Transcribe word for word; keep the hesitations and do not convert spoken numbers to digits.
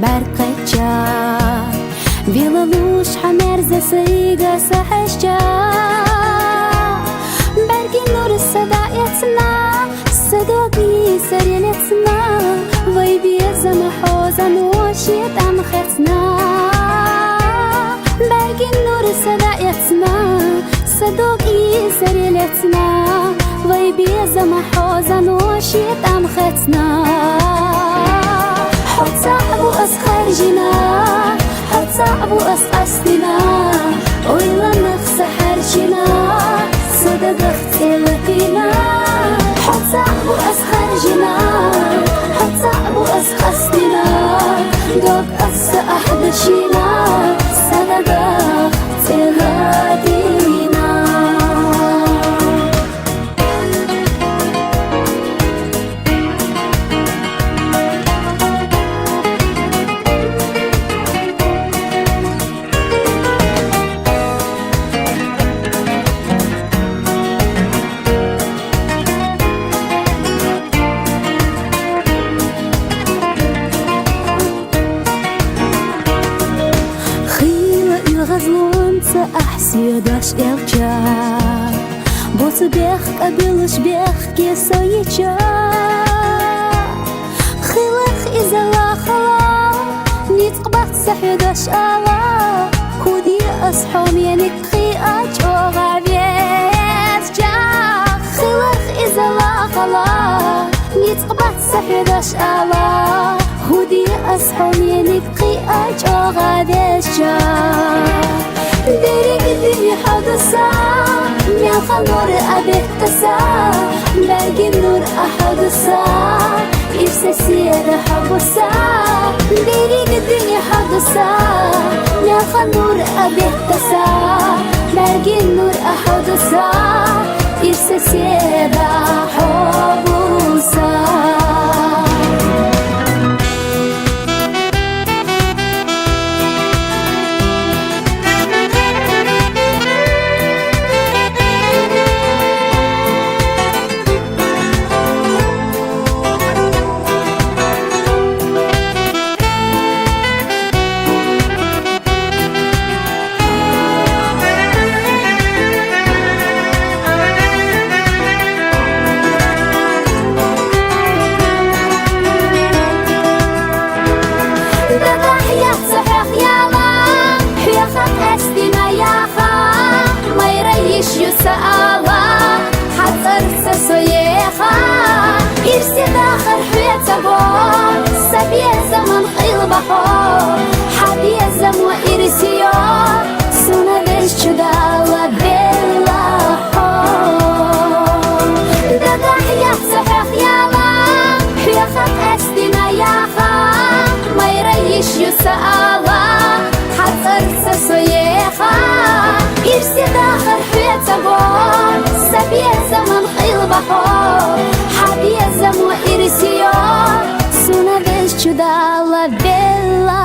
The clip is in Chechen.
бӀаргакъеча, вилалуш хьамерза сайга са хьежча. БӀаргин нур сада эцна, са дог сарел эцна, вай безам хьозан воши тӀам хецна. БӀаргин нур сада эцна, са дог сарел эцна, вай безам хьозан воши тӀам хецна. Хьо цаӀ ву аз харжина, хьо цаӀ ву аз къастина, ойланах са хьарчина, са дагах цӀелатина. Хьо цаӀ ву аз харжина, хьо цаӀ ву аз къастина, дог аз са ахьдашина, са дагах цӀелатина. Хийла уьгӀазлунца ахь сиедаш элча, боцу бехк кабилуш бехке со йича. Хиларх изала хала, ницкъ бац са хьоьдаш ала, хӀу де аз хьо меник кхиа чӀогӀа везча. Хиларх изала хала, ницкъ бац са хьоьдаш ала, хӀу де аз хьо меник кхиа чӀогӀа везча. Дерриг дуьне хьо ду са, мелхан нур а беттаса, бӀаргин нур а хьо ду са, ирсе сера хьо бу са. Дерриг дуьне хьо ду са, мелхан нур а беттаса, бӀаргин нур а хьо ду са, ирсе сера хьо бу са. Дагахь яц хьох яла, хьоьха къаьстина яха, майра йиш ю са ала, хьан цӀарца со еха. Ирсе дахар хьоьца бо, са безаман къилбахьо, хьан безам ва ирсе йо, суна везачу Далла белла хьо. Дагахь яц хьох яла, хьоьха къаьстина яха, майра йиш ю са ала, хьан цӀарца со еха. Ирсе дахар хьоьца бо, са безаман къилбахьо, хьан безам ва ирсе йо, суна везачу Далла белла